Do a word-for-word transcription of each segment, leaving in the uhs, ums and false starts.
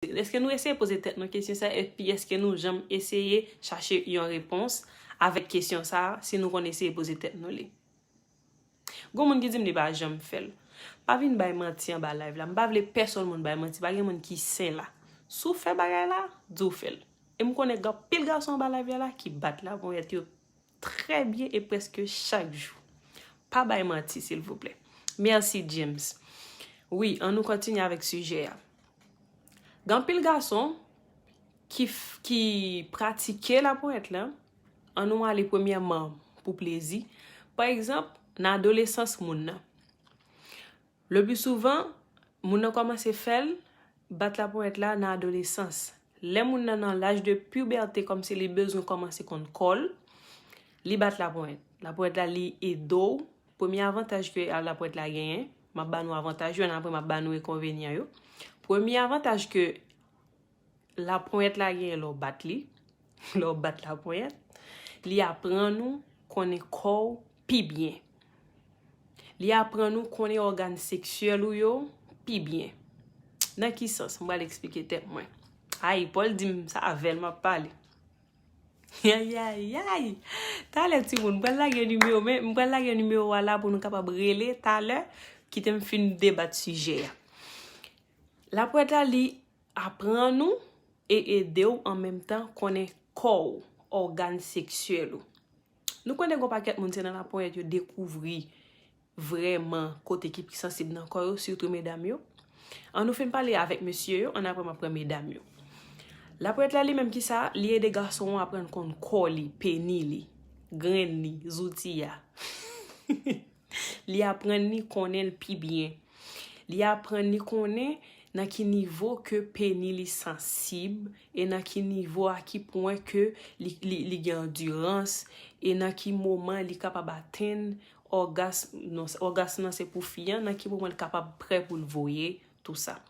Èske nou eseye poze tèt nou kesyon sa, epi èske nou janm eseye chache yon repons avèk kesyon sa, si nou konn eseye poze tèt nou li? Gon moun ki di m li pa janm fè l. Pa vin bay manti anba live la. M pa vle pèsonn moun bay manti. Pa gen moun ki sen la. Si w fè bagay la, di w fè l. E m konnen gen anpil gason anba live la ki bat laponyèt yo trè byen e prèske chak jou. Pa bay manti, silvouplè. Mèsi, James. Wi, an nou kontinye avèk sijè a. Gen anpil gason ki, ki pratike laponyèt la. An nou ale premyèman pou plezi. Pa egzanp, nan adolesans moun nan. Le pli souvan, moun nan kòmanse fè l, bat laponyèt la nan adolesans. Lè moun nan nan laj de pibète, kòmsi li bezwen kòmanse konn kò l, li bat laponyèt. Laponyèt la, li ede w. Premye avantaj ke laponyèt la genyen, m ap ba nou avantaj yo, ann apre m ap ba nou enkonvenyan yo. Premye avantaj ke laponyèt la genyen lè w bat li, lè w bat laponyèt, li aprann ou konnen kò w pi byen. Li aprann ou konnen ògàn seksyèl ou yo pi byen. Nan ki sans? M pral eksplike tèt mwen. Ay, Paul di m sa avè l m ap pale. Ayayay! Talè timoun, m pral lage nimewo, men m pral lage nimewo a la pou nou kapab rele talè, kite m fin debat sijè a. Laponyèt la, li aprann ou e ede w an menm tan konnen kò w, ògàn seksyèl ou. Nou konnen gon pakèt moun se nan laponyèt yo dekouvri vrèman kote ki pi sansib nan kò yo, sitou medam yo. An nou fin pale avèk mesye yo, ann apre m ap pran medam yo. Laponyèt la li menm ki sa, li ede gason an aprann konn kò li, peni li, grenn li, zouti a. Li aprann li konnen l pi byen. Li aprann li konnen nan ki nivo ke peni li sansib e nan ki nivo, a ki pwen ke li, li, li gen andirans e nan ki moman li kapab atenn ògasm, non, ògasm nan se pou fi an, nan ki moman li kapab prè pou l voye, tou sa.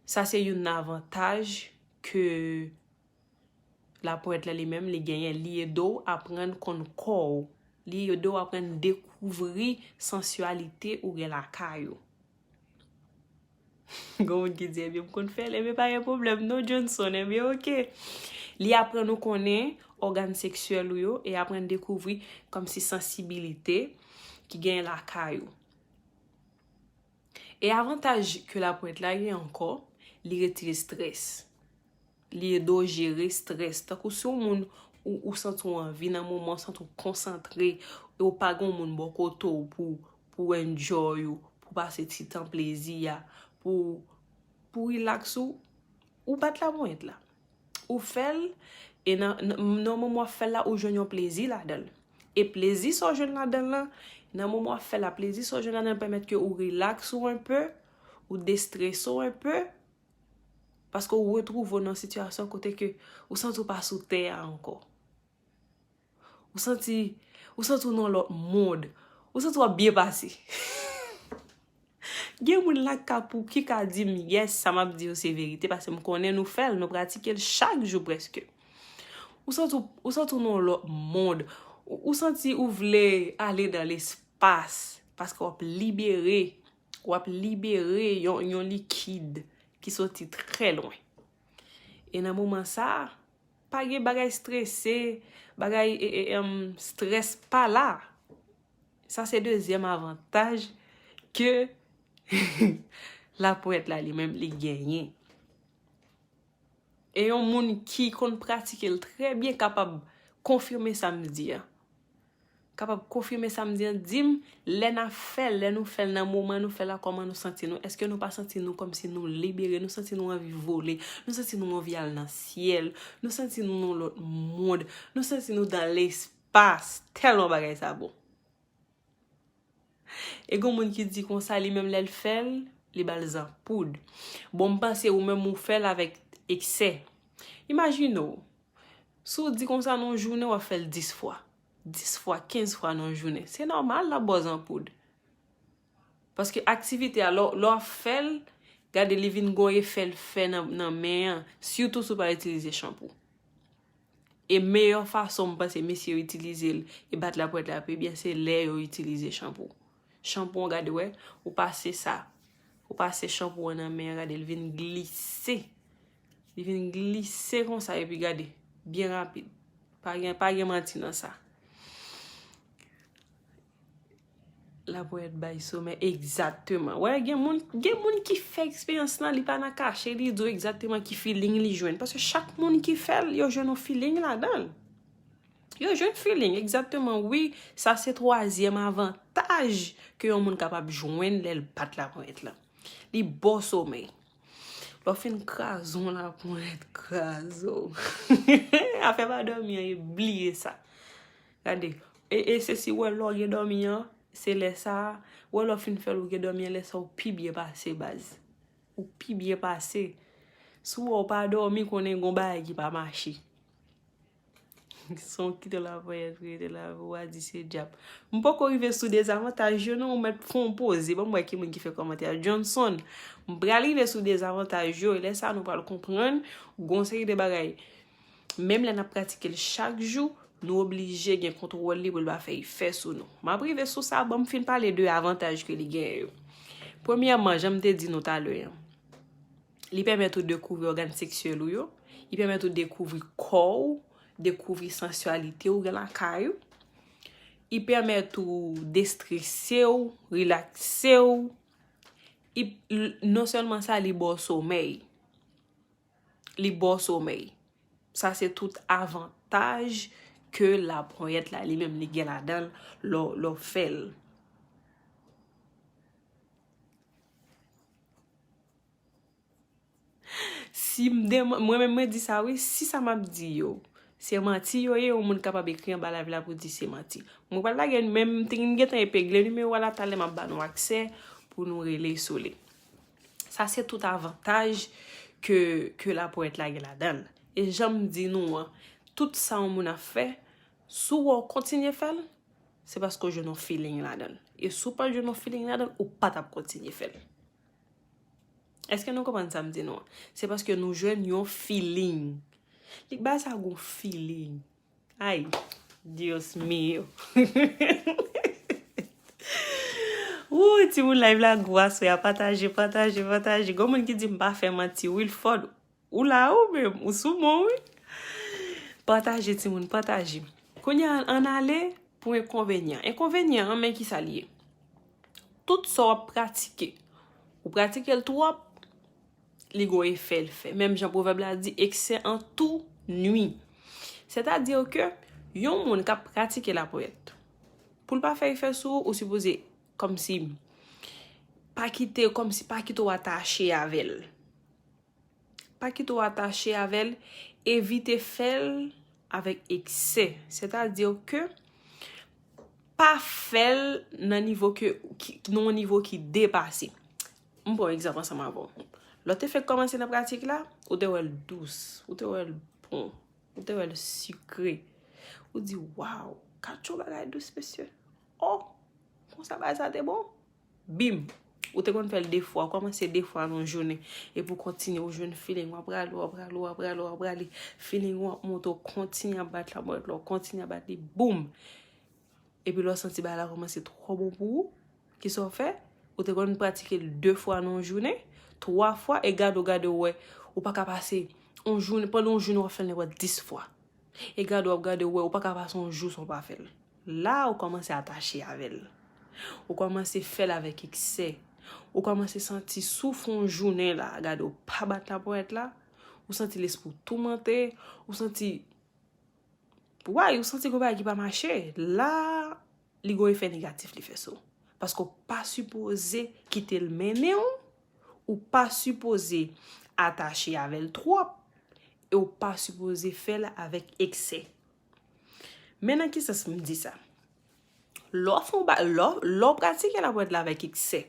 Sa se youn nan avantaj ke laponyèt la li menm li genyen, li ede w aprann konn kò w, li ede w aprann dekouvri sansyalite ou gen lakay ou. Gon moun ki di, ebyen, m konn fè l, ebyen, pa gen pwoblèm, non, Johnson, ebyen, oke. Li aprann ou konnen ògàn seksyèl ou yo e aprann dekouvri kòmsi sansibilite ki genyen lakay ou. E avantaj ke laponyèt la gen ankò, li retire strès. Li ede w jere strès. Tankou si yon moun ou, ou santi w anvi nan moman, ou santi w konsantre, e w pa gen yon moun bò kote w pou, pou enjoy ou, pou pase ti tan plezi a, pou, pou relax ou, ou bat laponyèt la. Ou fè l, e nan, nan, nan moman w ap fè l la, ou jwenn yon plezi ladan l. E plezi sa w jwenn ladan l lan, nan moman w ap fè l la, plezi sa w jwenn ladan l pèmèt ke ou rilaks ou enpe, ou destrese w enpe, paske ou retwouve w nan sitiyasyon kote ke ou santi w pa sou tè a ankò. Ou santi, ou santi w nan lòt mond. Ou santi w ap byen pase. Gen moun la k ka pou, ki ka di m, yes, sa m ap di yo se verite, paske m konnen nou fè l, nou pratike l chak jou prèske. Ou santi w, ou santi w nan yon lòt mond. Ou, ou santi ou vle ale nan lespas, paske w ap libere, w ap libere yon, yon likid ki soti trè lwen. E nan moman sa a, pa gen bagay strese, bagay, e, e, em, strès pa la. Sa se dezyèm avantaj ke laponyèt la li menm li genyen. E yon moun ki konn pratike l trè byen kapab konfime sa m di a. Kapab konfime sa m di a, di m, lè n ap fè l, lè nou fè l nan moman nou fè l la, kòman nou santi nou? Èske nou pa santi nou kòmsi nou libere? Nou santi nou anvi vole? Nou santi nou anvi al nan syèl? Nou santi nou nan lòt mond? Nou santi nou dan lespas? Tèlman bagay sa bon. E gon moun ki di konsa, li menm lè l fè l, li ba l zanpoud. Bon, m panse ou menm ou fè l avèk eksè. Imajine w, si w di konsa nan yon jounen, w ap fè l dis fwa. Dis fwa, kenz fwa nan yon jounen. Se nòmal, l ap ba w zanpoud. Paske aktivite a, lè w, lè w ap fè l, gade li vin gon efè l fè nan, nan men an, sitou si w pa itilize chanpou. E meyè fason m panse mesye yo itilize l e bat laponyèt la pi byen, se lè yo itilize chanpou. Chanpou an, gade wè, ou pase sa. Ou pase chanpou an nan men an, gade, l vin glise. Li vin glise konsa, epi gade, byen rapid. Pa gen, pa gen manti nan sa. Laponyèt bay somèy, egzakteman. Wè, gen moun, gen moun ki fè eksperyans lan, li pa nan kache, li di w egzakteman ki feeling li jwenn. Paske chak moun ki fè l, yo jwenn yon feeling ladan l. Yo jwenn feeling, egzakteman. Wi, sa se twazyèm avantaj ke yon moun kapab jwenn lè l bat laponyèt lan. Li ba w somèy. Lè w fin kraze yon laponyèt, kraze w. Afè pa dòmi an, e bliye sa. Gade, e, e se si w wè lè w gen dòmi an, se lè sa a, w wè lè w fin fè l ou gen dòmi an, lè sa a ou pi byen pase, baz. Ou pi byen pase. Si w wè w pa dòmi, konnen gon bagay ki pa mache. Son kite laponyèt rete la, ou a di se dyab. M poko rive sou dezavantaj yo non, ou mèt fè yon poze. Ban m wè ki moun ki fè kòmantè a. Johnson, m pral rive sou dezavantaj yo, e lè sa a nou pral konprann gon seri de bagay. Menm lè n ap pratike l chak jou, nou oblije gen kontwòl li pou l pa fè efè sou nou. M ap rive sou sa, ban m fin pale de avantaj ke li genyen yo. Premyèman, jan m te di nou talè an, li pèmèt ou dekouvri ògàn seksyèl ou yo, li pèmèt ou dekouvri kò w, dekouvri sansyalite ou gen lakay ou, li pèmèt ou destrese w, rilakse w, li, non sèlman sa, li ba w somèy. Li ba w somèy. Sa se tout avantaj ke laponyèt la li menm li gen ladan l lè w, lè w fè l. Si m deman-, mwen menm mwen di sa wi, si sa m ap di yo, se manti yo ye, yon moun kapab ekri anba live la pou di se manti. Mwen pral lage, men m te, m gentan epegle nimewo a la, talè m ap ba nou aksè pou nou rele sou li. Sa se tout avantaj ke, ke laponyèt la gen ladan l. E jan m di nou an, tout sa yon moun ap fè, si w wè w kontinye fè l, se paske w jwenn yon feeling ladan l. E si w pa t jwenn yon feeling ladan l, ou pa t ap kontinye fè l. Èske nou konprann sa m di nou an? Se paske nou jwenn yon feeling. Li bay sa gon feeling. Ay, Dios mío. Wouy, timoun, live la gwo aswè a. Pataje, pataje, pataje. Gon moun ki di m pa fè manti. Wilford, ou la ou menm, ou sou mwen wi. Pataje, timoun, pataje. Kounye a, ann ale pou enkonvenyan. Enkonvenyan an, men ki sa l ye. Tout sa w ap pratike, ou pratike l twòp, li gon efè l fè. Menm jan pwovèb la di, eksè an tou nwi. Sètadi ke yon moun k ap pratike laponyèt, pou l pa fè efè sou ou, ou sipoze kòmsi pa kite, kòmsi pa kite w atache avè l. Pa kite w atache avè l, evite fè l avèk eksè. Sètadi ke pa fè l nan nivo ke, ki, nan yon nivo ki depase. M pran yon egzanp ansanm avè w. Lè w te fèk kòmanse nan pratik la, ou te wè l dous, ou te wè l bon, ou te wè l sikre. Ou di, waw, gad yon bagay dous, mesye. Oh, konsa bagay sa te bon. Bim! Ou te konn fè l de fwa, ou kòmanse de fwa nan yon jounen. Epi w kontinye, ou jwenn feeling, w ap rale, w ap rale, w ap rale, w ap rale. Feeling ou ap monte, ou kontinye ap bat laponyèt la, ou kontinye ap bat li, boum! Epi lè w santi bagay la kòmanse twò bon pou ou, kisa w fè? Ou te konn pratike l de fwa nan yon jounen, twa fwa, e gade w, gade w wè, ou pa ka pase yon jounen, pandan yon jounen w ap fè l nenpòt dis fwa. E gade w ap gade w wè, ou pa ka pase yon jou san w pa fè l. La, ou kòmanse atache avè l. Ou kòmanse fè l avèk eksè. Ou kòmanse santi si w fè yon jounen la, gade w pa bat laponyèt la, ou santi lespri w toumante, ou santi, way, ou santi gon bagay ki pa mache. La, li gon efè negatif li fè sou ou. Paske w pa sipoze kite l mennen w, ou pa sipoze atache avè l twòp, e w pa sipoze fè l avèk eksè. Men nan ki sans m di sa? Lè w fè yon ba-, lè w, lè w pratike laponyèt la avèk eksè,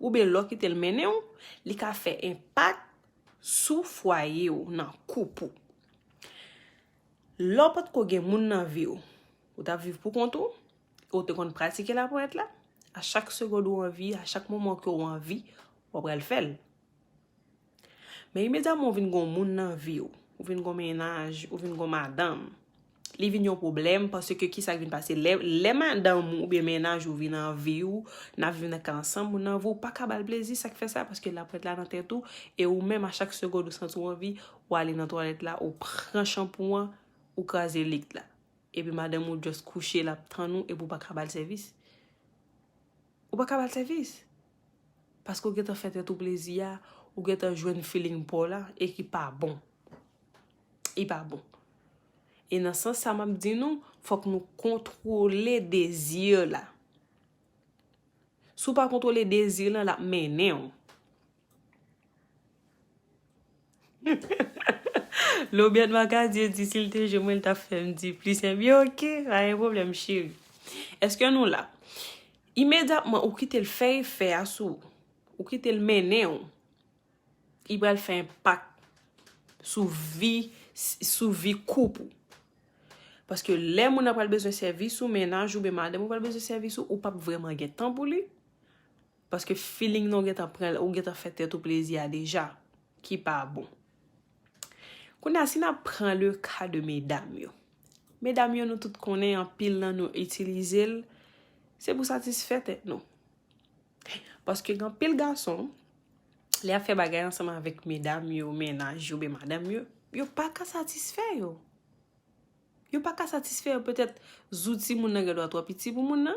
oubyen lè w kite l mennen w, li ka fè enpak sou fwaye w, nan koup ou. Lè w potko gen moun nan vi w, ou t ap viv pou kont ou, ou te konn pratike laponyèt la, a chak segond ou anvi, a chak moman ke w anvi, w ap pral fè l. Men imedyatman w vin gon moun nan vi w, ou vin gon mennaj, ou vin gon madanm, Li vin yon pwoblèm, paske kisa k vin pase? Lè, lè madanm ou oubyen mennaj ou vin nan vi w, n ap viv nan kay ansanm, moun nan vi w, ou pa ka ba l plezi, sa k fè sa? Paske l ap ret la nan tèt ou, e ou menm, a chak segonn ou santi w anvi, ou ale nan twalèt la, ou pran chanpou an, ou kraze lit la. Epi madanm ou just kouche, l ap tann ou, epi ou pa ka ba l sèvis. Ou pa ka ba l sèvis. Paske ou gentan fè tèt ou plezi a, ou gentan jwenn feeling pa w la, e ki pa bon. Li pa bon. E nan sans sa, m ap di nou, fòk nou kontwole dezi la. Si w pa kontwole dezi lan, l ap mennen w. Lobian Makadye di, si l te jwe mwen, l t ap fè m di plis. Ebyen, oke, pa gen pwoblèm, cheri. Èske nou la? Imedyatman, ou kite l fè efè a sou ou. Ou kite l mennen w. Li pral fè enpak sou vi, sou vi koup ou. Paske lè moun nan pral bezwen sèvis ou, mennaj ou, oubyen madanm ou pral bezwen sèvis ou, ou p ap vrèman gen tan pou li. Paske feeling nan ou gentan pran, ou gentan fè tèt ou plezi a deja, ki pa bon. Kounye a, si n ap pran le ka de medam yo. Medam yo, nou tout konnen, anpil nan nou itilize l, se pou satisfè tèt nou. Paske gen anpil gason, lè y ap fè bagay ansanm avèk medam yo, mennaj yo, oubyen madanm yo, yo pa ka satisfè yo. Yo pa ka satisfè yo, petèt zouti moun nan gen dwa twò piti pou moun nan,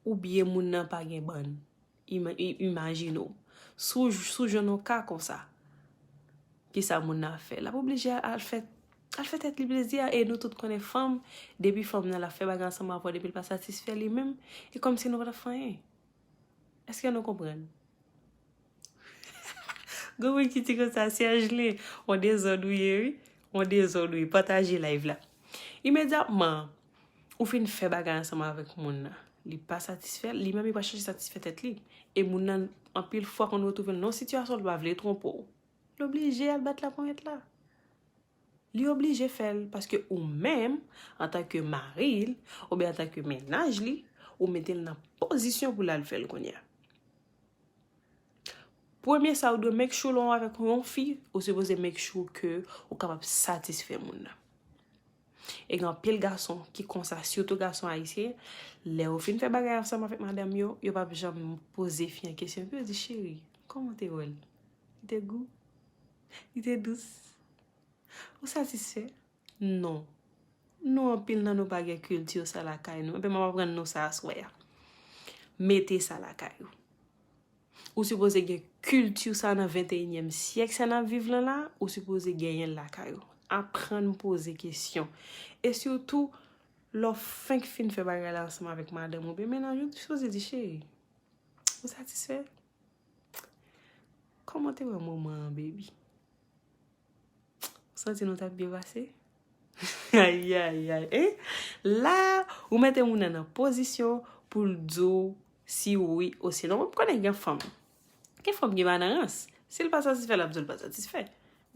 oubyen moun nan pa gen bann. Ima-, i-, imajine w. Si w, si w jwenn yon ka konsa, kisa moun nan ap fè? L ap oblije al fè, al fè tèt li plezi a, e nou tout konnen fanm, depi fanm nan la fè bagay ansanm avè w, depi l pa satisfè li menm, e kòmsi nou pa t ap fè anyen. Èske nou konprann? Gon moun ki di konsa, Serge li, on dezòd ou ye, wi. On dezòd ou ye. Pataje live la. Imedyatman, ou fin fè bagay ansanm avèk moun nan. Li pa satisfè, li menm li pa chèche satisfè tèt li. E moun nan, anpil fwa, konn retwouve l nan yon sitiyasyon, li pa vle twonpe w. Li oblije al bat laponyèt la. Li oblije fè l, paske ou menm, antanke mari l, oubyen antanke mennaj li, ou mete l nan pozisyon pou l al fè l kounye a. Premye sa, ou dwe make sure lè w avèk yon fi, ou sipoze make sure ke ou kapab satisfè moun nan. E gen anpil gason ki konsa, sitou gason ayisyen, lè yo fin fè bagay ansanm avèk madanm yo, yo p ap janm poze fi an kesyon, epi yo di, cheri, kòman w te wè l? Li te gou? Li te dous? Ou satisfè? Non. Nou, anpil nan nou pa gen kilti sa lakay nou. Ebyen, m ap aprann nou sa aswè a. Mete sa lakay ou. Ou sipoze gen kilti sa nan venteyinyèm syèk sa n ap viv lan la, ou sipoze genyen l lakay ou. Aprann poze kesyon. E sitou, lè w fenk fin fè bagay la ansanm avèk madanm ou oubyen mennaj ou, ou sipoze di, cheri, ou satisfè? Kòman w te wè moman an, baby? Ou santi nou t ap byen pase? Ayayay, en? La, ou mete moun nan nan pozisyon pou l di w si wi ou si non. Mwen konnen gen fanm. Gen fanm gen madan rans. Si l pa satisfè, l ap di w l pa satisfè.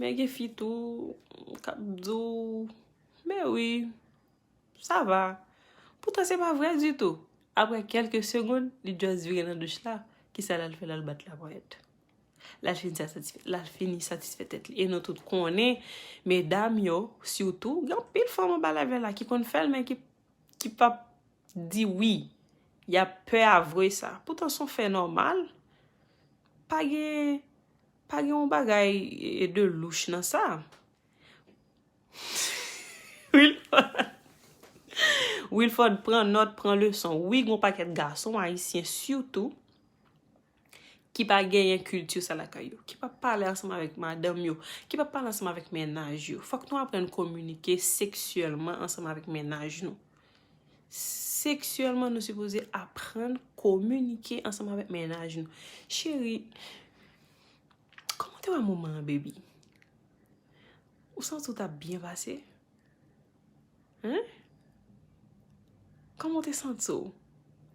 Men gen fi tou k ap di w, men wi, sa va. Poutan se pa vrè ditou. Apre kèlke segonn, li just vire nan douch la. Kisa l al fè? L al bat laponyèt. L al fini satisfè, l al fini satisfè tèt li. E nou tout konnen, medam yo, sitou, gen anpil fanm anba live la ki konn fè l, men ki, ki p ap di wi. Y ap pè avwe sa. Poutan se yon fè nòmal. Pa gen, pa gen yon bagay, e, de louch nan sa. Wilford. Wilford, pran nòt, pran leson. Wi, gen yon pakèt gason ayisyen sitou ki pa genyen kilti sa lakay yo, ki p ap pale ansanm avèk madanm yo, ki p ap pale ansanm avèk mennaj yo. Fòk nou aprann kominike seksyèlman ansanm avèk mennaj nou. Seksyèlman, nou sipoze aprann kominike ansanm avèk mennaj nou. Cheri, kòman w te wè moman an, baby? Ou santi w t ap byen pase? Hein? Kòman w te santi w?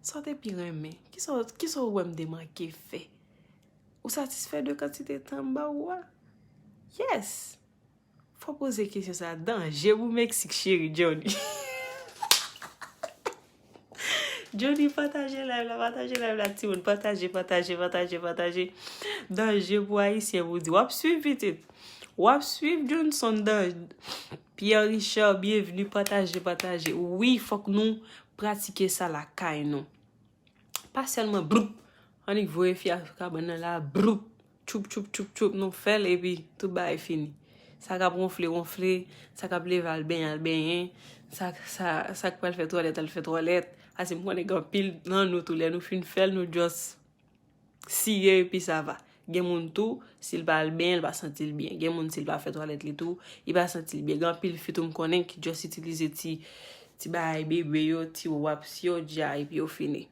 Sa w te pi renmen? Kisa w, kisa w wè m te manke fè? Ou satisfè de kantite tan m ba ou a? Yes! Fò poze kesyon sa. Danje pou Meksik, cheri Johnny. Johnny, pataje live la, pataje live la, timoun. Pataje, pataje, pataje, pataje. Danje pou Ayisyen, pou di. W ap swiv pitit. W ap swiv Johnson Dan, Pierre Richard, byenvni, pataje, pataje. Wi, fòk nou pratike sa lakay nou. Pa sèlman bloup, annik voye fi a kabann nan la, bloup, tchoup, tchoup, tchoup, tchoup, nou fè l epi tout bagay fini. Sa k ap wonfle, wonfle, sa k ap leve al benyen, al benyen, sa, sa, sa k pral fè twalèt, al fè twalèt. Ase m konnen gen anpil nan nou tou, lè nou fin fè l, nou just siye epi sa va. Gen moun tou, si l pa al benyen, l pa santi l byen. Gen moun, si l pa fè twalèt li tou, li pa santi l byen. Gen anpil fi tou m konnen ki just itilize ti, ti bagay bebe yo, ti wipes yo, dja, epi yo fini.